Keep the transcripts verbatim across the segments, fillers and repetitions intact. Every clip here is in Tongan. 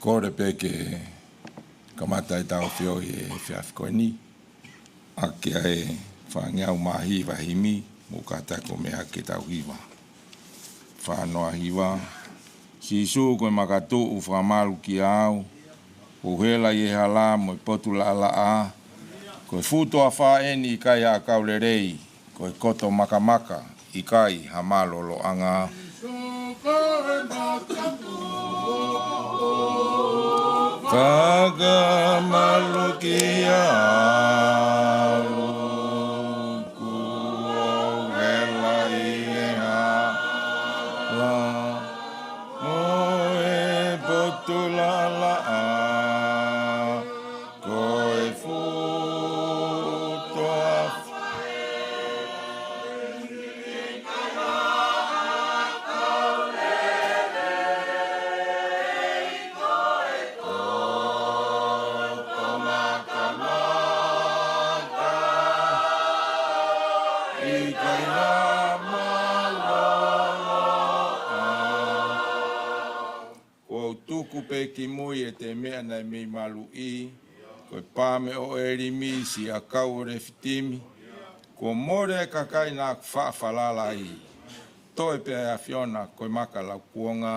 Kole pē ke kamata ʻetau feohi he efiafi ko eni ʻaki ʻa e fāngeau mā hiva himi, mou kātaki ʻo meʻa ke tau hiva. Fā noa hiva. Sīsū ko e makatuʻu, fakamalu kiate au, ʻoku ou hela ʻi he hala mo e potu laʻalaʻā, ko e fuʻu toafa eni, ʻikai ha ʻakau lelei, ko e koto makamaka, ʻikai ha mālōlōʻanga. Fakamalu kiate au, ʻoku ou hela ʻi he hala mo e potu laʻalaʻā, ko e fuʻu toafa ʻoku ou tuku pē ki mui ʻete meʻa naʻe mei maluʻi, ko e pā meʻa ʻo ʻElimi, siʻi ʻakau ʻo Lefitimi, kuo mole e kakai naʻa ku faʻa falala ai. Toe pē ʻa e ʻAfiona ko e maka laukuonga.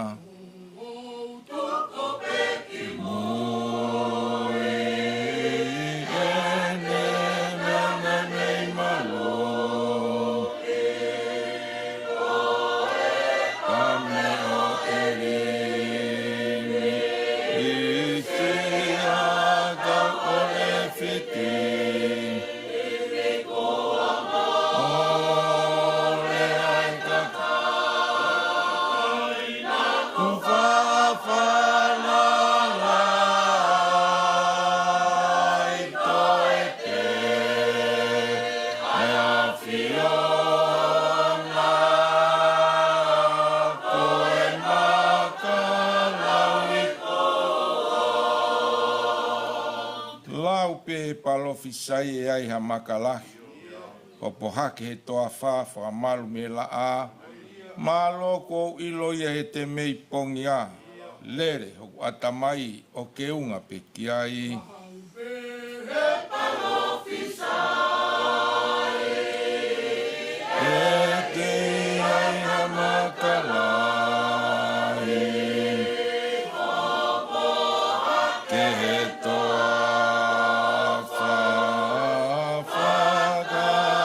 Lau pē palōfisai ʻe ʻi ai ha maka lahi, ʻo poʻuhake he toafa, fakamalu mei he laʻā. Mālō kuo u ʻilo ia heʻete mei pongia, lele hoku ʻatamai ʻo keunga pē ki ai. ʻE ʻi ai ha maka lahi, ke he toafa,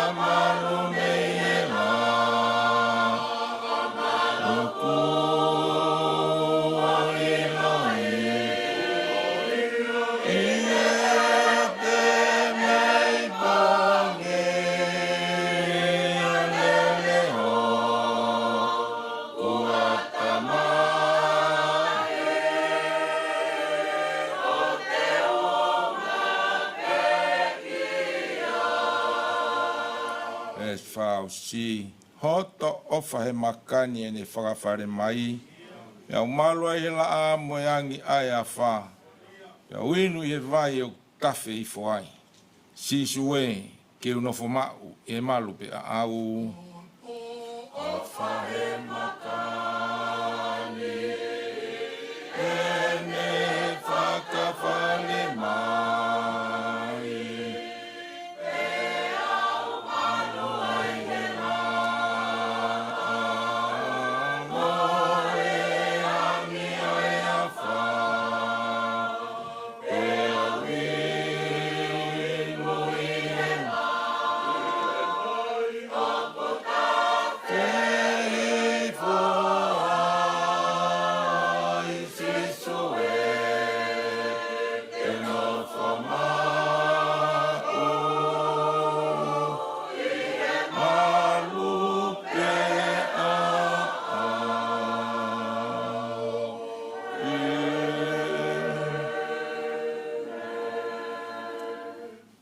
fakamalu mei he laʻā. ʻOku ou ʻiloʻi ʻi heʻete mei pongia, lele hoku ʻatamai ʻo keunga pē ki ai. Veesi fā ʻosi. Hoto ʻofa he maka ni ʻene fakafale mai, pea u malu ai he laʻā mo e angi ʻa e afā, pea u inu ʻi he vai ʻoku tafe hifo ai. Sīsū ē, ke u nofo maʻu ʻi he malu pē ʻaʻau. ʻOfa he maka ni ʻene fakafale mai, pea u malu ai he laʻā mo e angi ʻa e afā, pea u inu ʻi he vai ʻoku tafe hifo ai. Sīsū ē, ke nofo maʻu ʻi he malu pē ʻaʻau.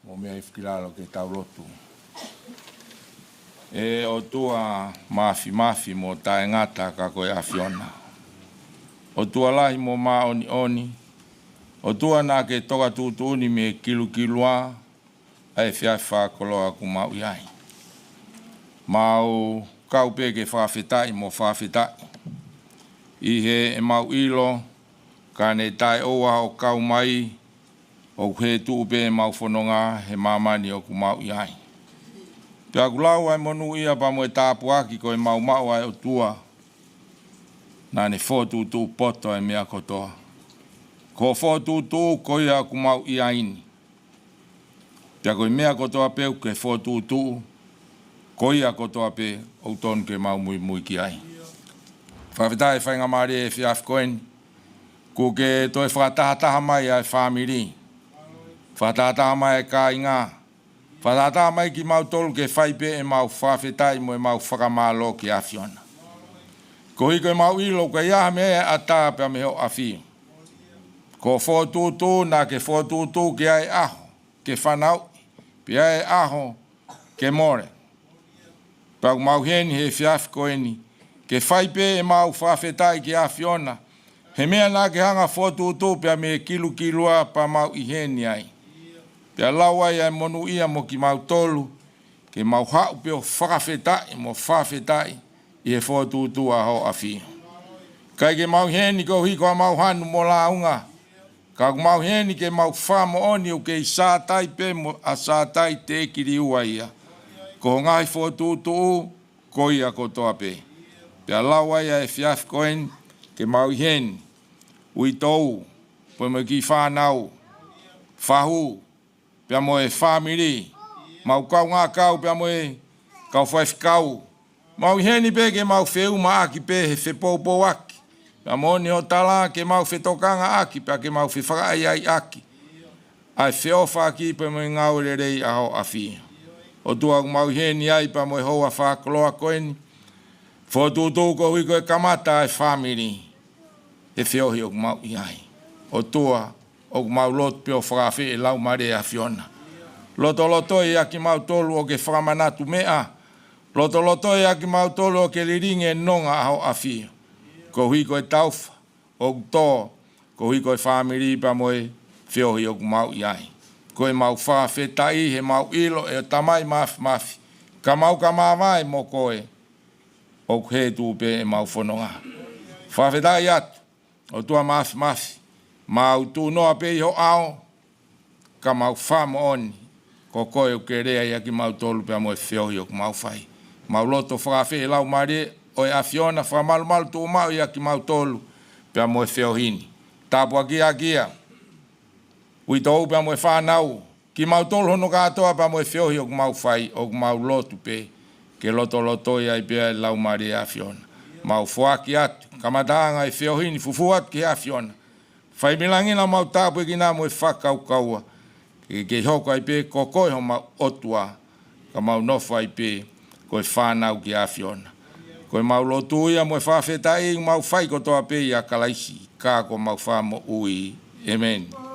Mou meʻa hifo ki lalo ke tau lotu. ʻE ʻOtua māfimafi mo taʻengata ka ko e ʻAfiona, ʻOtua lahi mo māʻoniʻoni, ʻOtua naʻa ke toka tuʻutuʻuni mei he kilukilua ʻa e efiafi fakakoloa ʻoku mau ʻi ai. Mau kau pē ke fakafetaʻi mo fakafetaʻi ʻi heʻemau ʻilo ka ne taʻeʻoua hoʻo kau mai, ʻoku hē tuʻu pē ʻemau fononga he māmani ʻoku mau ʻi ai. Pea ʻoku lau ʻa e monūʻia pea mo e tāpuaki ko ʻemau maʻu ʻa e ʻOtua, naʻa ne fokotuʻutuʻu poto ʻa e meʻa kotoa. Ko e fokotuʻutuʻu ko ia ʻoku mau ʻi ai ni. Pea ko e meʻa kotoa pē ʻoku ke fokotuʻutuʻu, ko ia kotoa pē ʻoku tonu ke mau muimui ki ai. Fakafetaʻi e faingamālie he efiafi ko eni, kuo ke toe fakatahataha mai ʻa e fāmili. Fakatahataha mai e kāinga. Fakatahataha mai kimautolu ke fai pē ʻemau fakafetaʻi mo ʻemau fakamālō ki he ʻAfiona. Koeʻuhi ko ʻemau ʻilo ʻoku ʻikai ha meʻa ʻe ʻatā pea mei ho ʻAfio. Ko e fokotuʻutuʻu naʻa ke fokotuʻutuʻu ke ʻi ai e ʻaho ke fanauʻi, pea ʻi ai e ʻaho ke mole. Pea ʻoku mau ʻi heni he efiafi ko eni, ke fai pē ʻemau fakafetaʻi ki he ʻAfiona, he meʻa naʻa ke hanga fokotuʻutuʻu pea mei he kilukilua pea mau ʻi heni ai. Pea lau ai ʻa e monūʻia mo kimautolu, ke mau haʻu pē ʻo fakafetaʻi mo fakafetaʻi ʻi he fokotuʻutuʻu ʻa ho ʻAfio. ʻIkai ke mau ʻi heni koeʻuhi ko ʻemau hanu mo lāunga, ka ʻoku mau ʻi heni ke mau fakamoʻoni ʻoku kei Sātai pē mo ʻa Sātai teʻeki liua ia. Ko ho ngaahi fokotuʻutuʻu ko ia kotoa pē. Pea lau ai ʻa e efiafi ko eni, ke mau ʻi heni, uitou, pea mo e kiʻi fānau, fahu, pea mo e fāmili, ʻemau kaungā kau pea mo e kau faifekau. Mau ʻi heni pē ke mau feʻumaʻaki pē he fepoupouaki, pea mo ʻene ʻo tala ke mau fetokangaʻaki pea ke mau fefakaʻaiʻaiʻaki ʻa e feʻofaʻaki pea mo e ngāue lelei ʻa ho ʻAfio. ʻOtua, ʻoku mau ʻi heni ai pea mo e houa fakakoloa ko eni, fokotuʻutuʻu koeʻuhi ko e kamata ʻa e fāmili he feohi ʻoku mau ʻi ai. ʻOtua, ʻoku mau lotu pē ʻo fakaafeʻi e Laumālie ʻo e ʻAfiona. Lotolotoi ʻa kimautolu ʻoku ke fakamanatu meʻa. Lotolotoi ʻa kimautolu ʻoku ke lilingi e nonga ʻa ho ʻAfio. Koeʻuhi ko e taufa ʻoku tō, koeʻuhi ko e fāmili pea mo e feohi ʻoku mau ʻi ai. Ko ʻemau fakafetaʻi he mau ʻilo ʻe Tamai Māfimafi, ka mau ka māvae mo koe, ʻoku hē tuʻu pē ʻemau fononga. Fakafetaʻi atu, ʻOtua Māfimafi, mau tuʻu noa pē ʻi ho ʻao, ka mau fakamoʻoni ko koe ʻoku ke lea ʻia kimautolu pea mo e feohi ʻoku mau fai. Mau lotu ʻo fakaafeʻi e Laumālie ʻo e ʻAfiona, fakamalumalu tuʻumaʻu ʻia kimautolu pea mo e feohi ni. Tāpuakiʻi ʻaki ia uitou pea mo e fānau, kimautolu hono kātoa pea mo e feohi ʻoku mau fai, ʻoku mau lotu pē ke lotolotoi ai pē ʻa e Laumālie ʻo e ʻAfiona. Mau foaki atu kamataʻanga e feohi ni, fufū atu ki he ʻAfiona. Fai milangila mau tāpuekina mo e fakakaukaua, ke kei hoko ai pē ko koe homau ʻOtua, ka mau nofo ai pē ko e fānau ki he ʻAfiona. Ko ʻemau lotu ia mo e fakafetaʻi ʻoku mau fai kotoa pē ʻia Kalaisi, ka ko homau Fakamoʻui. ʻĒmeni.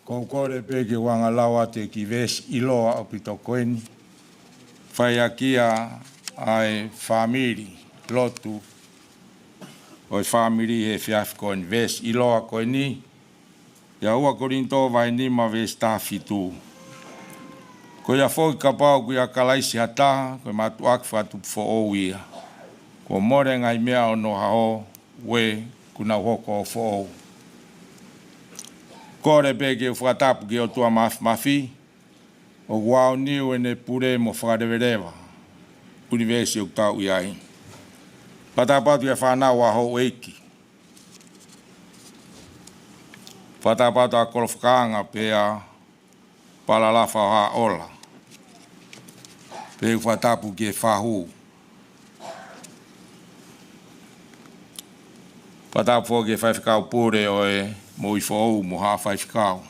Ko u kole pē ke u angalau ʻa e kiʻi veesi ʻiloa ʻaupito ko eni. Fai ʻaki ia ʻa e fāmili lotu ʻo e fāmili he efiafi ko eni, veesi ʻiloa ko eni. ʻIa ua Kolinitō vahe nima veesi taha fitu. Ko ia foki kapau ʻoku ʻia Kalaisi ha taha, ko e mātuʻaki fakatupu foʻou ia. Kuo mole ngaahi meʻa ʻo hono ʻaho, ue, kuo nau hoko ʻo foʻou. Kole pē ke u fakatapu ki he ʻOtua Mafimafi, ʻoku aoniu ʻene pule mo fakaleveleva ʻunivēsi ʻoku tau ʻi ai. Fakatapu atu ki he fānau ʻa houʻeiki. Fakatapu atu ʻa Kolo Fakaanga pea Palalafa ʻo Haʻola. Pea u fakatapu ki he fahu. Fakatapu foki ki he faifekau pule ʻo e moʻui foʻou mo haʻa faifekau.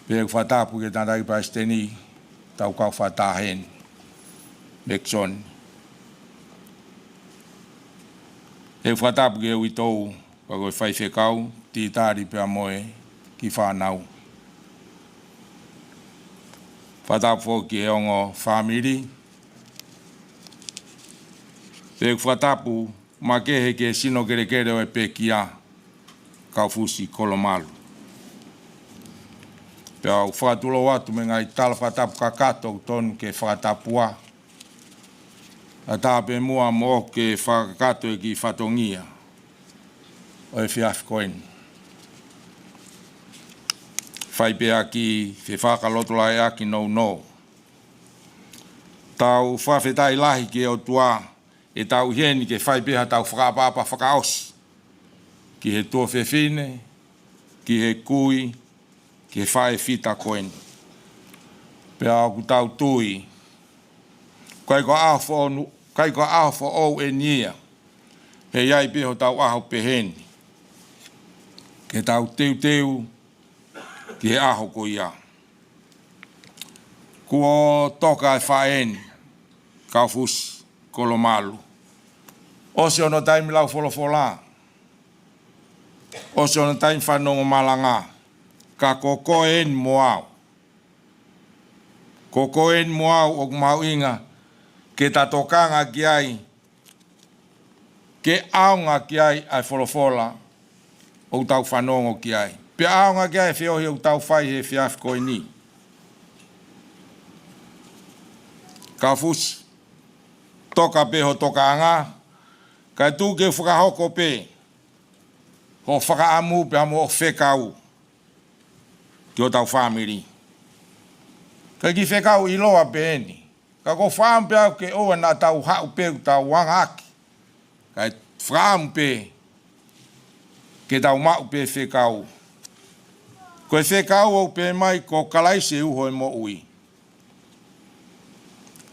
Pea u fakatapu ki he tangataʻeiki palesiteni, tau kau fakataha heni, Mekisoni. Pea u fakatapu ki he uitou, ka ko e faifekau, titali pea mo e kiʻi fānau. Fakatapu foki ki he ongo fāmili. Pea u fakatapu makehe ki he sino kelekele ʻo e pekia, Kaufusi Kolomalu. Pea u fakatulou atu mo e ngaahi tala fakatapu kakato ʻoku tonu ke fakatapua. ʻA tā pē muʻa mo ke fakakakato e kiʻi fatongia ʻo e efiafi ko eni. Fai pē ʻaki e fakalotolaʻeʻaki nounou. Tau fakafetaʻi lahi ki he ʻOtua ʻetau ʻi heni ke fai pē haʻatau fakaʻapaʻapa fakaʻosi ki he tuofefine, ki he kui, ki he faʻē fita ko eni. Pea ʻoku tau tui, ʻikai ko ha ʻaho foʻou, ʻikai ko ha ʻaho foʻou eni ia, he ʻe ʻi ai pē hotau ʻaho pehē ni ke tau teuteu ki he ʻaho ko ia. Kuo toka e faʻē ni, Kaufusi Kolomalu. ʻOsi hono taimi lau folofola. ʻOsi hono taimi fanongo malanga. Ka ko koe eni mo au. Ko koe eni mo au ʻoku mahuʻinga ke ta tokanga ki ai, ke ʻaonga ki ai ʻa e folofola ʻoku tau fanongo ki ai. Pea ʻaonga ki ai e feohi ʻoku tau fai he efiafi ko eni. Kaufusi, toka pē ho tokaʻanga, kae tuku ke u fakahoko pē ho fakaʻamu pea mo ho fekau ki hotau fāmili. Ka ko e kiʻi fekau ʻiloa pē eni. Ka ʻoku ou fakaʻamu pē au ke ʻoua naʻa tau haʻu pē ʻo tau anga ʻaki. Kae fakaʻamu pē ke tau maʻu pē fekau. Ko e fekau ʻoku pehē mai ko Kalaisi e uho e moʻui.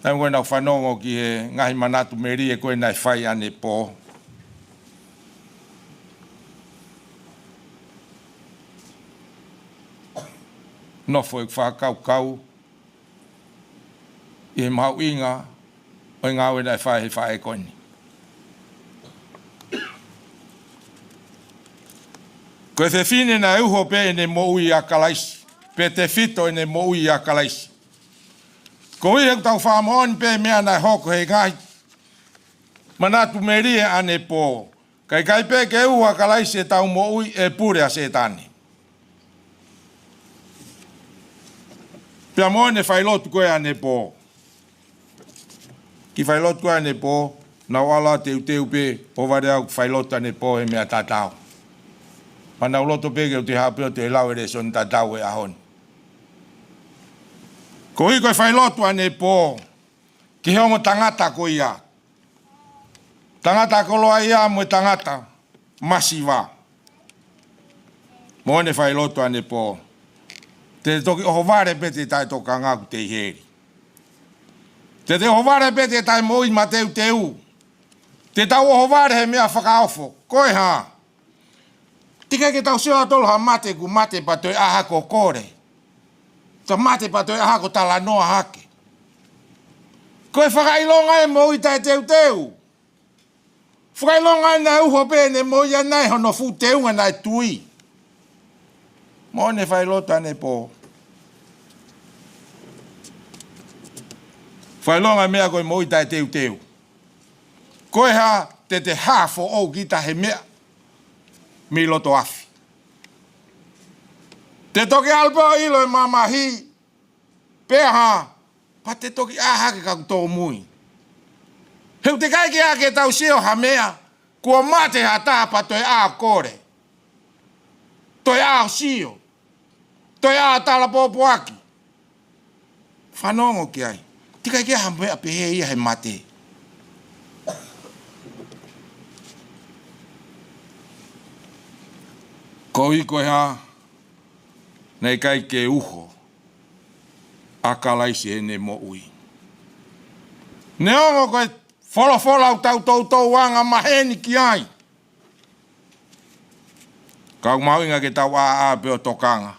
Naʻa ku ʻi ai ʻeku fanongo ki he ngaahi manatu melie ko ē naʻe fai ʻanepō. Nofo ʻeku fakakaukau ʻi he mahuʻinga ʻo e ngāue naʻe fai he faʻē ko eni. Ko e fefine naʻe uho pē ʻene moʻui ʻia Kalaisi, pe tefito ʻene moʻui ʻia Kalaisi. Koeʻuhi he ʻoku tau fakamoʻoni pē meʻa naʻe hoko he ngaahi manatu melie ʻanepō. Kae ʻikai pē ke uho ʻa Kalaisi ʻetau moʻui, ʻe pule ʻa Sētane. Pea mo ʻene failotu ko ē ʻanepō. Kiʻi failotu ko ē ʻanepō, naʻa ku ʻalu teuteu pē, ʻo vale au failotu ʻanepō he meʻa tatau. Pea naʻa ku loto pē ke u toe haʻu pē ʻo toe lau e lēsoni tatau e ʻaho ni. Koeʻuhi ko e failotu ʻanepō ki he ongo tangata ko ia. Tangata koloaʻia mo e tangata masiva. Mo ʻene failotu ʻanepō. Te te toki ʻohovale pē te taʻetokanga ʻoku te ʻi heli. Te te ʻohovale pē te taʻemoʻui mateuteu. Te tau ʻohovale he meʻa fakaofo. Ko e hā? Teʻeki ke tau sio ʻa tolu ha mate kuo mate pea toe ʻā hake ʻo kole. Ta mate pea toe ʻā hake ʻo talanoa hake. Ko e fakaʻilonga e moʻui taʻeteuteu. Fakaʻilonga ʻa e naʻe uho pē ʻene moʻui ʻa naʻe hono fuʻu teunga naʻe tui. Mo ne fai loto ʻanepō. Fakaʻilonga meʻa ko e moʻui taʻeteuteu. Ko e hā te te hā foʻou kita he meʻa mei loto afi. Te toki ʻalu pē ʻo ʻilo e mamahi, pea hā, pea te toki ʻā hake ka kuo tōmui. He ʻoku teʻeki ai ke ʻā ke tau sio ha meʻa, kuo mate ha taha pea toe ʻā ʻo kole. Toe ʻā ʻo sio. Toe ʻā ʻo tala pōpoaki. Fanongo ki ai. Teʻeki ai ke ʻā ha meʻa pehē ia he mate. Koeʻuhi ko e hā, naʻe ʻikai ke uho ʻa Kalaisi heʻene moʻui. Neongo ko e folofola ʻoku tau toutou anga maheni ki ai, ka ʻoku mahuʻinga ke tau ʻā pē ʻo tokanga.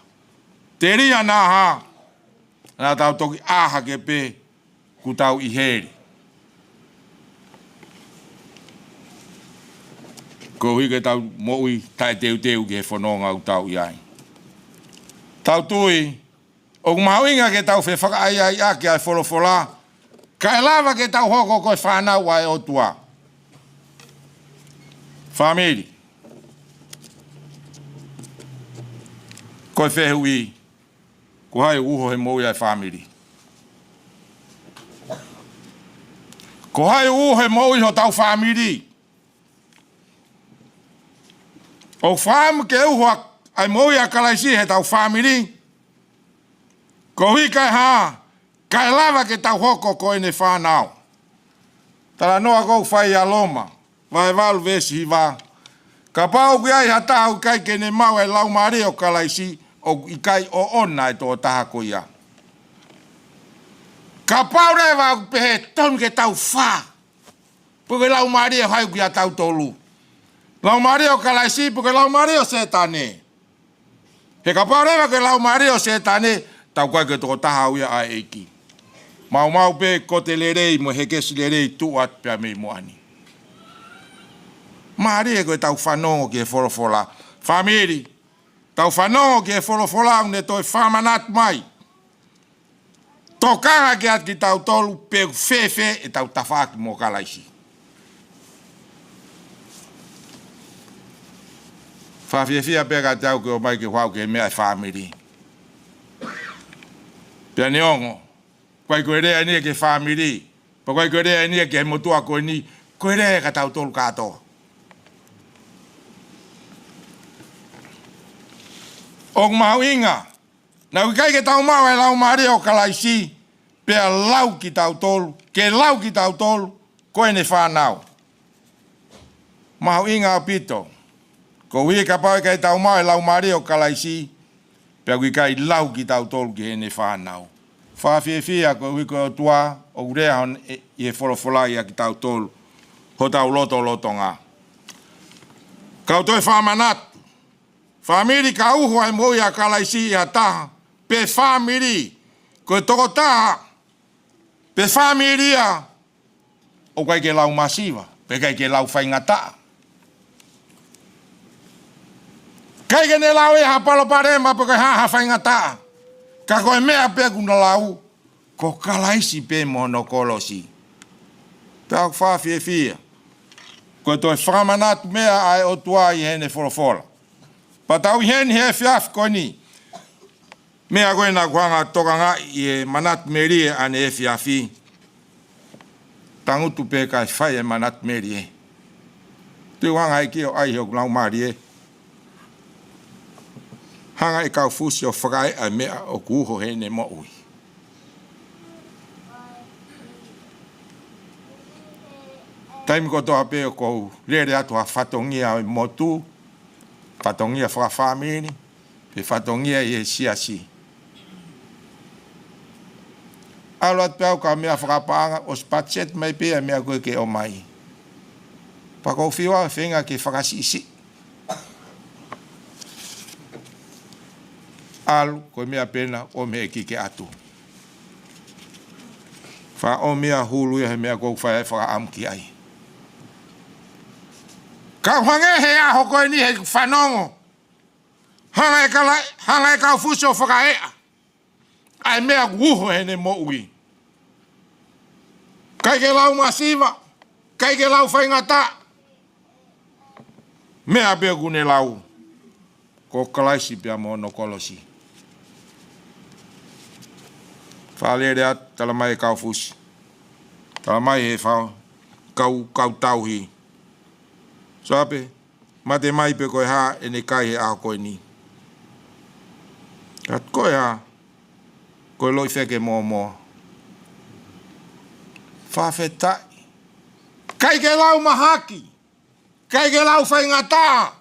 Telia naʻa hā, naʻa tau toki ʻā hake pē kuo tau ʻi heli. Koeʻuhi ke tau moʻui taʻeteuteu ki he fononga ʻoku tau ʻi ai. Tau tui, ʻoku mahuʻinga ke tau fefakaʻaiʻaiʻaki ʻa e folofola, kae lava ke tau hoko ko e fānau ʻa e ʻOtua. Fāmili. Ko e fehuʻi, ko hai ʻoku uho he moʻui ʻa e fāmili? Ko hai ʻoku uho he moʻui hotau fāmili? ʻOku fakaʻamu ke uho ʻa e moʻui ʻa Kalaisi heʻetau fāmili, koeʻuhi kae hā, kae lava ke tau hoko ko ʻene fānau. Talanoa ʻoku fai ʻa Loma vahe valu veesi hiva. Kapau ʻoku ʻi ai ha taha ʻoku ʻikai ke ne maʻu e Laumālie ʻo Kalaisi, ʻoku ʻikai ʻoʻona e tokotaha ko ia. Kapau leva ʻoku pehē tonu ke tau fā, pe ko e laumālie ʻo hai ʻoku ʻia tautolu? Laumālie ʻo Kalaisi pe ko e laumālie ʻo Sētane? He kapau leva ko e laumālie ʻo Sētane, tau ʻikai ko e tokotaha au ia ʻa e ʻEiki. Maumau pē kote lelei mo e hekesi lelei tuʻu atu pea mei muʻa ni. Mālie ko e tau fanongo ki he folofola. Fāmili, tau fanongo ki he folofola ʻoku ne toe fakamanatu mai. Tokanga ki ai kitautolu pe ʻoku fēfē ʻetau tafaʻaki mo Kalaisi. Fakafiefia pē ka te au ke ʻomai ke u haʻu ki he meʻa ʻa e fāmili. Pea neongo, ʻikai ko e lea eni ia ki he fāmili, pe ʻikai ko e lea eni ia ki he motuʻa ko eni, ko e lea ia kia tautolu kātoa. ʻOku mahuʻinga, naʻa ʻoku ʻikai ke tau maʻu e Laumālie ʻo Kalaisi, pea lau kitautolu, ke lau kitautolu ko ʻene fānau. Mahuʻinga ʻaupito, koeʻuhi kapau ʻe ʻikai tau maʻu e Laumālie ʻo Kalaisi, pea ʻoku ʻikai lau kitautolu ki heʻene fānau. Fakafiefia koeʻuhi ko e ʻOtua ʻoku lea hon-, ʻi he folofola ia kia kitautolu, hotau lotolotonga. Kau toe fakamanatu, fāmili, ka uho ʻa e moʻui ʻa Kalaisi ʻi ha taha, pe fāmili, ko e tokotaha, pe fāmili ia, ʻoku ʻikai ke lau masiva, pe ʻikai ke lau faingataʻa. ʻIkai ke ne lau ia ha palopalema pe ko e hā ha faingataʻa. Ka ko e meʻa pē ʻoku na lau, ko Kalaisi pē mo hono kolosi. Tau fakafiefia. Ko e toe fakamanatu meʻa ʻa e ʻOtua ʻi heʻene folofola. Pea tau ʻi heni he efiafi ko eni. Meʻa ko ē naʻa ku hanga ʻo tokangaʻi ʻi he manatu melie ʻaneefiafi. Tangutu pē kae fai e manatu melie. Te u hanga ʻEiki ʻo ʻai hoku laumālie. Hanga ʻe Kaufusi ʻo fakaeʻa e meʻa ʻoku uho heʻene moʻui. Taimi kotoa pē ʻoku ou lele atu ha fatongia ʻo e motu, fatongia fakafāmili, pe fatongia ʻi he siasi. ʻAlu atu pē au ka meʻa fakapaʻanga, ʻosi patiseti mai pē ʻa e meʻa ko ē ke ʻomai. Pea ʻoku ou fiu au he feinga ke fakasiʻisiʻi. ʻAlu, ko e meʻa pē ena, ʻomi ʻe he ʻEiki ke ʻatu. Fakaʻomi ʻa e hulu ia he meʻa ʻoku ou fai ai e fakaʻamu ki ai. Ka u hangē he ʻaho ko eni he fanongo. Hanga ʻe Kalai-, hanga ʻe Kaufusi ʻo fakaeʻa ʻa e meʻa ʻoku uho heʻene moʻui. ʻIkai ke lau masiva, ʻikai ke lau faingataʻa. Meʻa pē ʻoku ne lau, ko Kalaisi pea mo hono kolosi. Fakalele atu, talamai ʻe Kaufusi, talamai ʻe he fā-, kau, kau tauhi. Sō pē, mate mai pe ko e hā ʻene kai he ʻaho ko eni. Ka ko e hā, ko e loʻi feke mōmoa. Fakafetaʻi. ʻIkai ke lau mahaki. ʻIkai ke lau faingataʻa.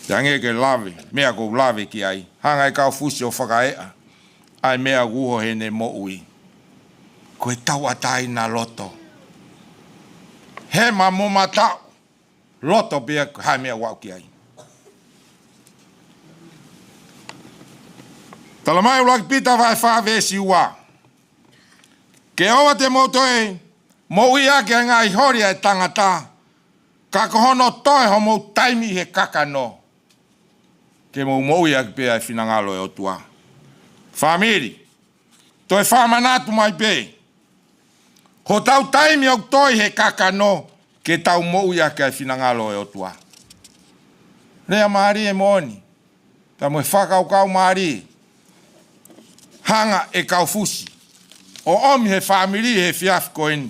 Te hangē ke lave, meʻa ʻoku ou lave ki ai. Hanga ʻe Kaufusi ʻo fakaeʻa ʻa e meʻa ʻoku uho heʻene moʻui. Ko e tauʻatāina loto. Hema mo mataʻu, loto pea ko e hā e meʻa ʻoku aʻu ki ai. Talamai ʻuluaki Pita vahe fā veesi ua. Ke ʻoua te mou toe moʻui ʻaki ʻa e ngaahi holi ʻa e tangata, ka ko hono toe homou taimi ʻi he kakano, ke mou moʻui ʻaki pē ʻa e finangalo ʻo e ʻOtua. Fāmili, toe fakamanatu mai pē. Hotau taimi ʻoku toe ʻi he kakano, ke tau moʻui ʻaki ʻa e finangalo ʻo e ʻOtua. Lea mālie moʻoni. Pea mo e fakakaukau mālie. Hanga ʻe Kaufusi ʻo ʻomi he fāmili he efiafi ko eni.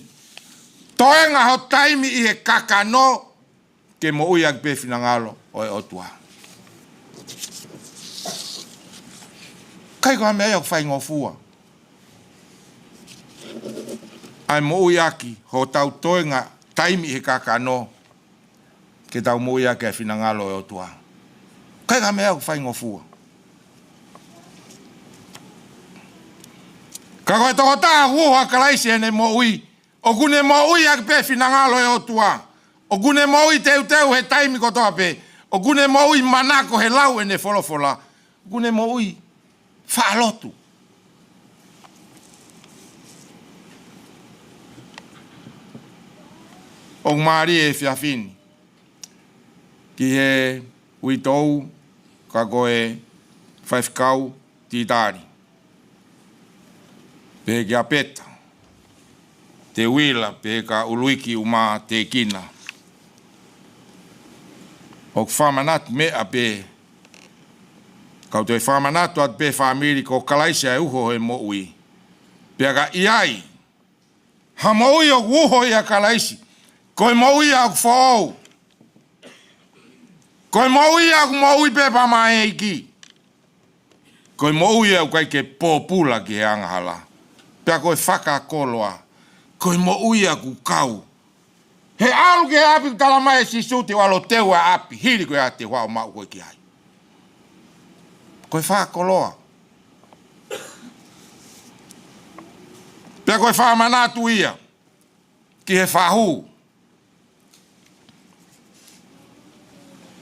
Toenga ho taimi ʻi he kakano ke moʻui ʻaki pē finangalo ʻo e ʻOtua. ʻIkai ko ha meʻa ia ʻoku faingofua. ʻA e moʻui ʻaki hotau toenga taimi ʻi he kakano ke tau moʻui ʻaki ʻa e finangalo ʻo e ʻOtua. ʻIkai ko ha meʻa ʻoku faingofua. Ka ko e tokotaha ʻoku uho ʻa Kalaisi heʻene moʻui, ʻoku ne moʻui ʻaki pē finangalo ʻo e ʻOtua. ʻOku ne moʻui teuteu he taimi kotoa pē. ʻOku ne moʻui manako he lau ʻene folofola. ʻOku ne moʻui faʻa lotu. ʻOku mālie he efiafi ni ki he uitou ka ko e faifekau Titali. Pehē kia Peta, Teuila, pehē kia Uluiki Uma Tekina. ʻOku fakamanatu meʻa pē, kau toe fakamanatu atu pē fāmili ko Kalaisi ʻa e uho he moʻui. Pea ka ʻi ai ha moʻui ʻoku uho ʻia Kalaisi, ko e moʻui ʻoku foʻou. Ko e moʻui ʻoku moʻui pē pea maʻa e ʻEiki. Ko e moʻui ʻoku ʻikai ke pōpula ki he angahala. Pea ko e fakakoloa. Ko e moʻui ʻoku kau. He ʻalu ki he ʻapi, talamai ʻe Sīsū te u ʻalu ʻo teu ʻa e ʻapi, hili ko ia te u ʻalu ʻo maʻu koe ki ai. Ko e fakakoloa. Pea ko e fakamanatu ia ki he fahu,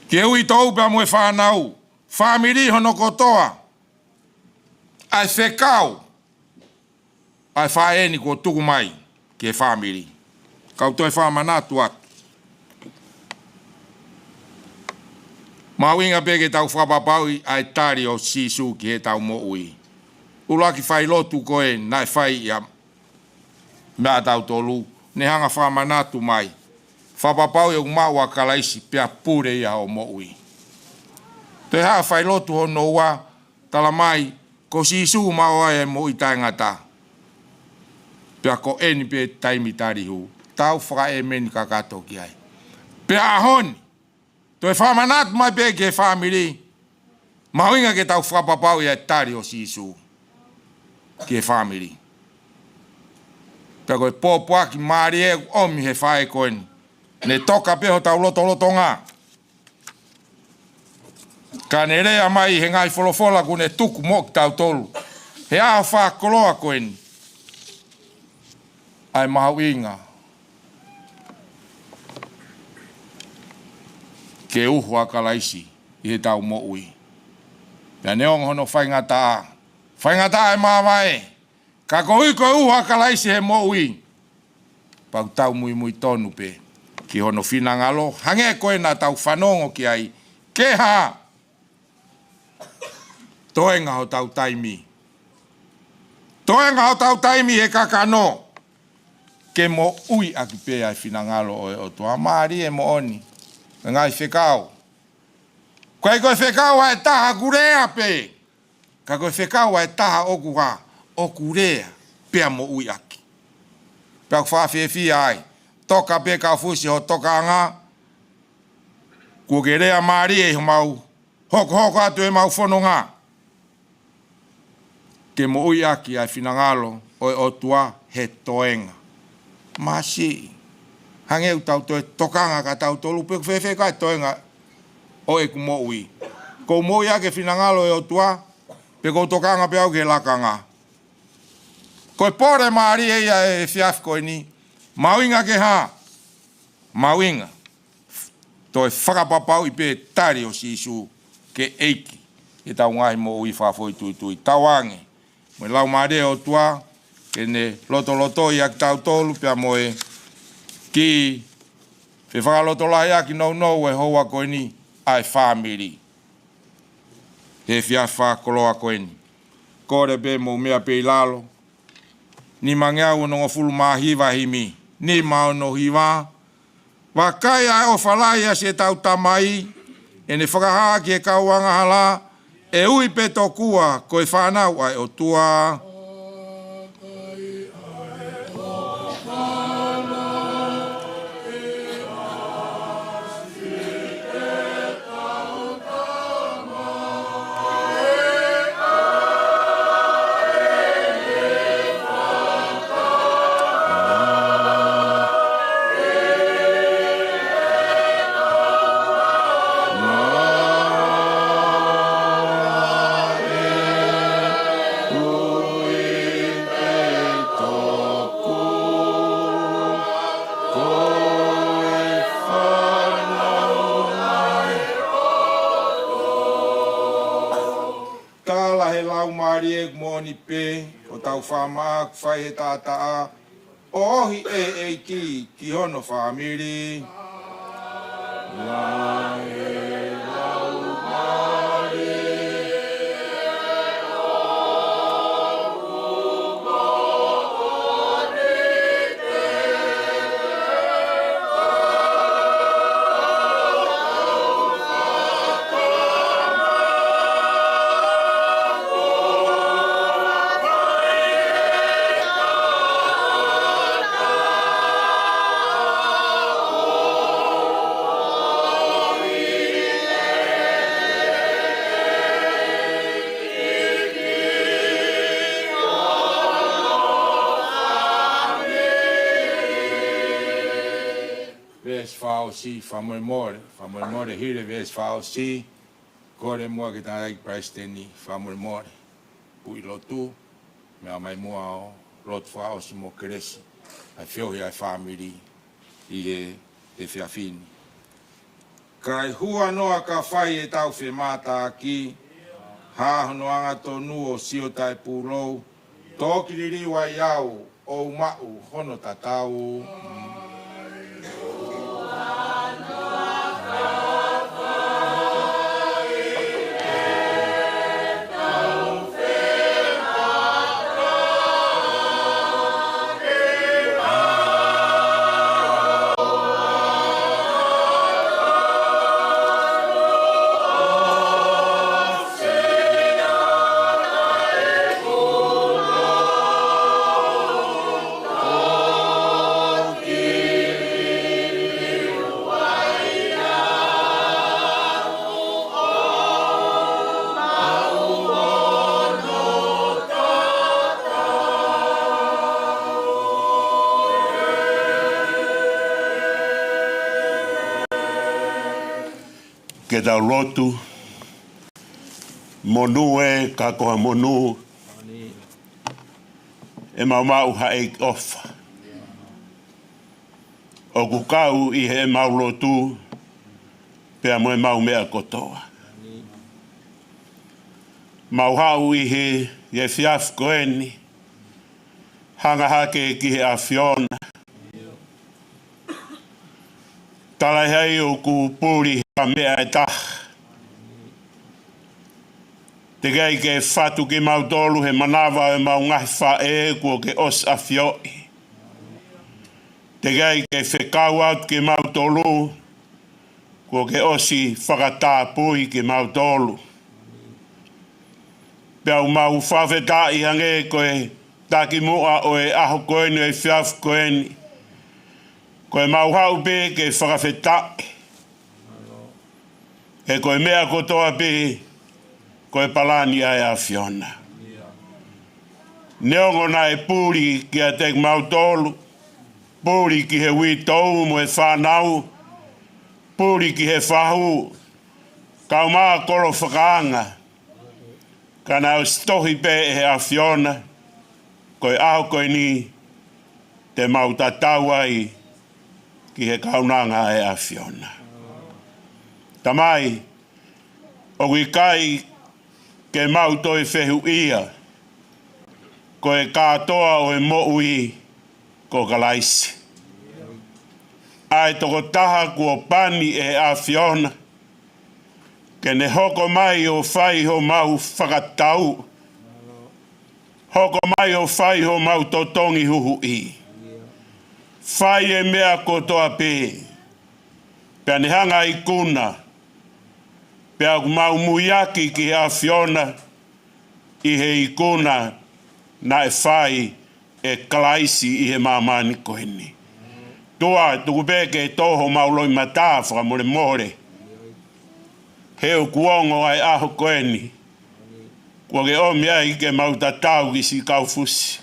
ki he uitou pea mo e fānau, fāmili hono kotoa, ʻa e fekau ʻa e faʻē ni kuo tuku mai ki he fāmili. Kau toe fakamanatu atu. Mahuʻinga pē ke tau fakapapauʻi ʻa e tali ʻo Sīsū ki heʻetau moʻui. ʻUluaki failotu ko ē naʻe fai ia maʻatautolu, ne hanga fakamanatu mai. Fakapapauʻi ʻoku maʻu ʻa Kalaisi pea pule ia hoʻo moʻui. Toe haʻu failotu hono ua, talamai, ko Sīsū maʻu ai e moʻui taʻengata. Pea ko eni pē taimi tali hū. Tau fakaʻēmeni kakato ki ai. Pea ʻaho ni, toe fakamanatu mai pē ki he fāmili. Mahuʻinga ke tau fakapapauʻi ʻa e tali ʻo Sīsū ki he fāmili. Pea ko e pōpoaki mālie ʻoku ʻomi he faʻē ko eni. Ne toka pē hotau lotolotonga. Ka ne lea mai he ngaahi folofola kuo ne tuku moʻo kitautolu he ʻaho fakakoloa ko eni, ʻa e mahuʻinga ke uho ʻa Kalaisi ʻi heʻetau moʻui. Pea neongo hono faingataʻa, faingataʻa e māvae, ka koeʻuhi ko e uho ʻa Kalaisi he moʻui, pea ʻoku tau muimui tonu pē ki hono finangalo, hangē ko ē naʻa tau fanongo ki ai, ke hā? Toenga hotau taimi. Toenga hotau taimi he kakano. Ke moʻui ʻaki pē ʻa e finangalo ʻo e ʻOtua. Mālie moʻoni. Ngaahi fekau. ʻIkai ko e fekau ʻa e taha ʻoku lea pē. Ka ko e fekau ʻa e taha ʻoku hā, ʻoku lea pea moʻui ʻaki. Pea ʻoku fakafiefia ai. Toka pē kau fusi ho tokanga. Kuo ke lea mālie ʻi homau hokohoko atu ʻemau fononga. Ke moʻui ʻaki ʻa e finangalo ʻo e ʻOtua he toenga. Māsiʻi. Hangē ʻoku tau toe tokanga ka tau tolu pe ʻoku fēfē ka e toenga ʻo ʻeku moʻui. Ko u moʻui ʻaki e finangalo ʻo e ʻOtua, pe ko u tokanga pē au ki he lakanga. Ko e pole mālie ia he efiafi ko eni, mahuʻinga ke hā, mahuʻinga. Toe fakapapauʻi pē tali ʻo Sīsū ke ʻEiki, ke tau ngaahi moʻui fakafoʻituitui. Tauange, mo e Laumālie ʻo e ʻOtua, ke ne lotolotoi ʻa kitautolu, pea mo e kiʻi fefakalotolahi ʻaki nounou e houa ko eni ʻa e fāmili. He efiafi fakakoloa ko eni. Kole pē mou meʻa pē ʻi lalo. Nimangeau onongofulu mā hiva himi. Nima ono hiva. Vakai ʻa e ʻofa lahi ʻa siʻetau Tamai, ʻene fakahā ki he kau angahala, ʻe ui pē tokua ko e fānau ʻa e ʻOtua. Tala he Laumālie ʻoku moʻoni pē, ʻo tau fakamāʻaku fai he taʻataʻa, ʻoʻohi ʻe ʻEiki ki hono fāmili. Veesi fakaʻosi, fakamolemole, fakamolemole, hili e veesi fakaʻosi, kole muʻa ke tangata ki palesiteni, fakamolemole, puʻi lotu, meʻa mai muʻa ʻo lotu fakaʻosi mo kelesi, ʻa e feohi ʻa e fāmili, ʻi he efiafi ni. Kae hua noa ka fai ʻetau femātaaki, hā hono angatonu ʻo sio taʻepūlou, toki liliu ai au, ʻo u maʻu hono tatau. Ke tau lotu. Monū ē, ka ko ha monū ʻemau maʻu ha ʻEiki ʻofa. ʻOku kau ʻi heʻemau lotu, pea mo ʻemau meʻa kotoa. Mau haʻu ʻi he, ʻi he efiafi ko eni, hanga hake ki he ʻAfiona. Talaʻehai ʻoku puli ha meʻa ʻe taha. Teʻeki ai ke fatu kimautolu he manava ʻo ʻemau ngaahi faʻē kuo ke ʻosi ʻafioʻi. Teʻeki ai ke fekau atu kimautolu kuo ke ʻosi fakatapui kimautolu. Pea ʻoku mau fakafetaʻi hangē ko e takimuʻa ʻo e ʻaho ko eni, ʻo e efiafi ko eni. Ko ʻemau haʻu pē ke fakafetaʻi. He ko e meʻa kotoa pē, ko e palani ʻa e ʻAfiona. Neongo naʻe puli kiate kimautolu, puli ki he uitou mo e fānau, puli ki he fahu, kae ʻumaʻā kolo fakaanga. Ka naʻe ʻosi tohi pē ʻe he ʻAfiona, ko e ʻaho ko eni te mau tatau ai ki he kaunanga ʻa e ʻAfiona. Tamai, ʻoku ʻikai ke mau toe fehuʻia, ko e kātoa ʻo e moʻui ko Kalaisi. ʻA e tokotaha kuo pani ʻe he ʻAfiona, ke ne hoko mai ʻo fai homau fakatau, hoko mai ʻo fai homau totongi huhuʻi. Fai e meʻa kotoa pē, pea ne hanga ʻo ikuna, pea ʻoku mau muiaki ki he ʻAfiona, ʻi he ikuna naʻe fai ʻe Kalaisi ʻi he māmani ko eni. ʻOtua, tuku pē ke tō homau loʻimata fakamolemole. He ʻoku ongo ʻa e ʻaho ko eni, kuo ke ʻomi ai ke mau tatau ki siʻi kau fusi.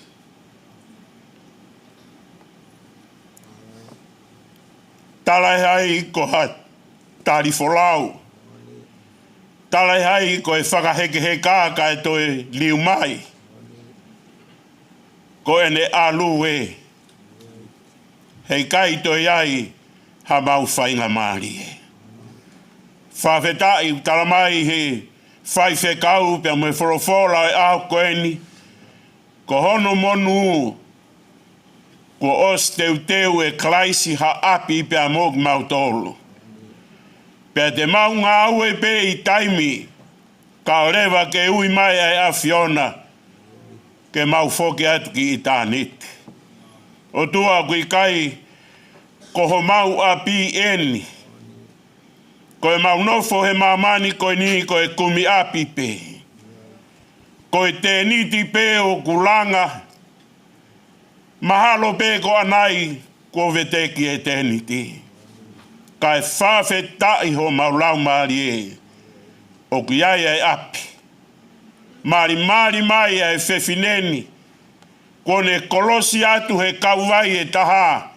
Talaʻehai ko ha tali folau. Talaʻehai ko e fakahekeheka kae toe liu mai. Ko ʻene ʻalu ē, heʻikai toe ʻi ai hamau faingamālie. Fakafetaʻi ʻoku talamai ʻe he faifekau pea mo e folofola ʻo e ʻaho ko eni, ko hono monū, kuo ʻosi teuteu ʻe Kalaisi ha ʻapi pea mo kimautolu. Pea te mau ngāue pē ʻi taimi, kae ʻoua leva ke ui mai ʻa e ʻAfiona, ke mau foki atu ki ʻitāniti. ʻOtua, ʻoku ʻikai ko homau ʻapi eni. Ko ʻemau nofo he māmani ko eni ko e kumi ʻapi pē. Ko ʻitāniti pē ʻoku langa, mahalo pē ko ʻanai kuo veteki ʻitāniti. Kae fakafetaʻi homau laumālie, ʻoku ʻi ai ʻa e ʻapi. Malimali mai ʻa e fefine ni, kuo ne kolosi atu he kauvai ʻe taha,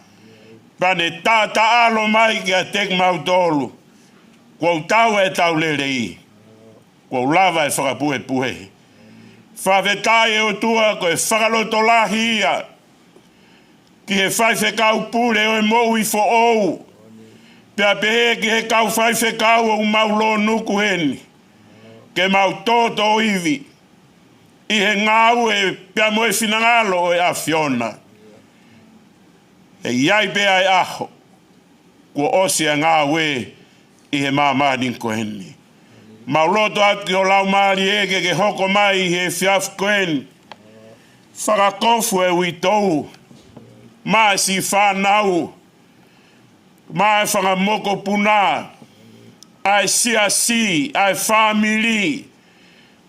pea ne taʻataʻalo mai kiate kimautolu. Kuo tau ʻetau lelei, kuo lava e fakapuepuhe. Fakafetaʻi ʻe ʻOtua ko e fakalotolahi ia ki he faifekau pule ʻo e moʻui foʻou, pea pehē ki he kau faifekau ʻoku mau lōnuku heni, ke mau tōtōivi ʻi he ngāue pea mo e finangalo ʻo e ʻAfiona. He ʻe ʻi ai pē ʻa e ʻaho, kuo ʻosi ʻa e ngāue ʻi he māmani ko eni. Mau lotu atu ki ho laumālie ke ke hoko mai ʻi he efiafi ko eni. Fakakofu e uitou, maʻa siʻi fānau, maʻa e fanga mokopuna, ʻa e siasi, ʻa e fāmili,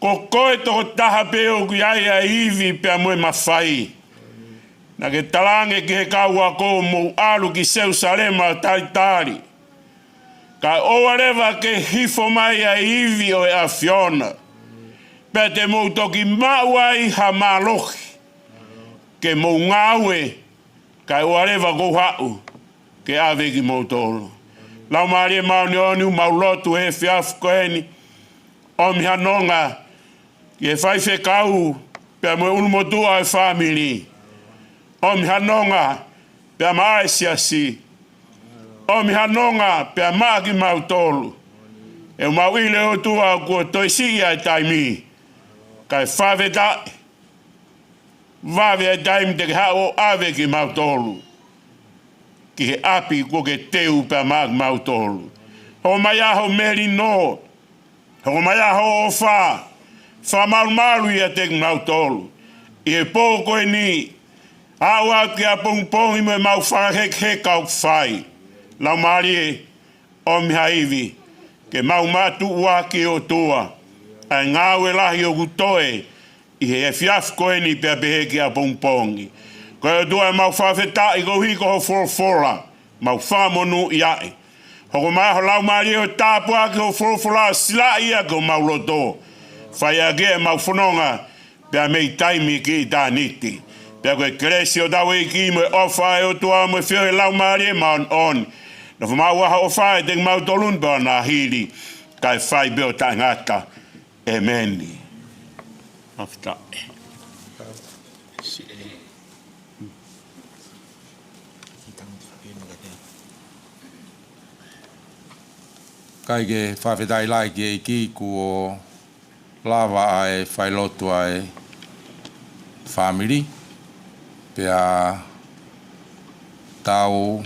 ko koe tokotaha pē ʻoku ʻi ai ʻa e ivi pea mo e mafai. Naʻa ke talaange ki he kau ako mou ʻalu ki Selusalema ʻo talitali. Kae ʻoua leva ke hifo mai ʻa e ivi ʻo e ʻAfiona. Pea te mou toki maʻu ai ha mālohi. Ke mou ngāue, kae ʻoua leva ʻoku ou haʻu ke ʻave kimoutolu. Laumālie Māʻoniʻoni, mau lotu he efiafi ko eni, ʻomi ha nonga ki he faifekau pea mo e ʻulumotuʻa ʻo e fāmili. ʻOmi ha nonga pea maʻa e siasi. ʻOmi ha nonga pea maʻa kimautolu. ʻOku mau ʻilo ʻe ʻOtua kuo toe siʻi ʻa e taimi. Kae fakafetaʻi, vave ʻa e taimi te ke haʻu ʻo ʻave kimautolu. ki he ʻapi kuo ke teu pea maʻa kimautolu. Hoko mai ʻa hoʻo melino, hoko mai ʻa hoʻo ʻofa, fakamalumalu ʻiate kimautolu ʻi he pō ko eni, aʻu atu ki ʻapongipongi mo ʻemau fakahekeheka ʻoku fai. Laumālie, ʻomi ha ivi ke mau mātuʻaki, ʻOtua, ʻa e ngāue lahi ʻoku toe ʻi he efiafi ko eni pea pehē ki ʻapongipongi. Ko e ʻOtua, ʻoku mau fakafetaʻi koeʻuhi ko hoʻo folofola, mau fakamonūʻia ai. Hoko mai ho Laumālie ʻo tāpuakiʻi hoʻo folofola, silaʻi ia ki homau loto, fai ʻaki ʻemau fononga pea mei taimi ki ʻitāniti. Pea ko e kelesi ʻa hotau ʻEiki mo e ʻofa ʻa e ʻOtua mo e feohi ʻa e Laumālie Māʻoniʻoni, nofo maʻu ʻa hoʻo ʻofa ʻiate kimautolu ni pea ʻo nāhili kae fai pē ʻo taʻengata. ʻEmeni. Fakafetaʻi. Kae ke fakafetaʻi lahi ki he ʻEiki kuo lava ʻa e failotu ʻa e fāmili, pea tau